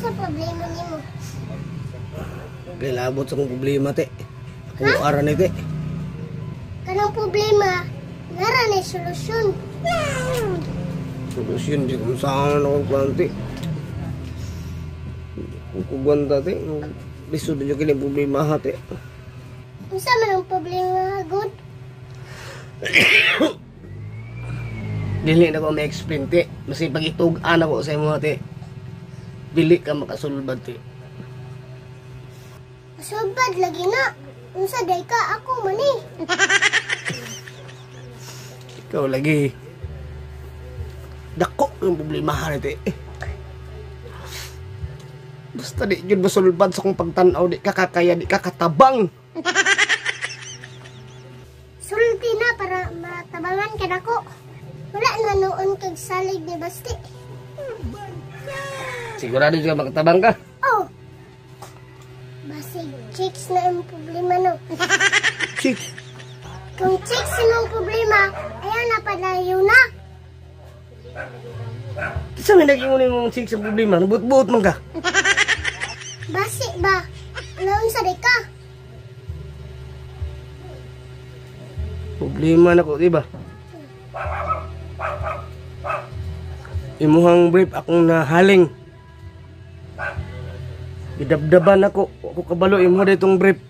Unsa problema nimo? Gilabot sa kong problema, te. Ako ara ni, te. Kanang problema, nara na solusyon. Solusyon di kung saan ako kuwan, te. Kung kugwanta, te. Lisod na kini problema ha, te. Unsa man ang problema, good? Dili na ko ma-explain, te. Masig pag-itug-an ako sa imo, te. Dili ka makasulbad, te. Sulbad lagi na. Unsa day ka, ako man eh. Ikaw lagi. Dako yung problema ha, te. Basta di yun masulbad sa kong pagtanaw, di ka kakaya, di ka katabang. Sulti na para matabangan ka nako. Wala na noon kag salig ni Basti. Sigurado ka makatabang ka? Oh. Basig chicks na ang problema no. Chicks? Kung chicks na ang problema, ayaw na palayo na. Sa may naging unin mong chicks ang problema, nabut-buot man ka. Basi ba? Laon sa di ka? Problema na ko, di ba? Imuhang brief akong nahaling. Gidabdaban ako. Ako kabalo imuha ditong brief.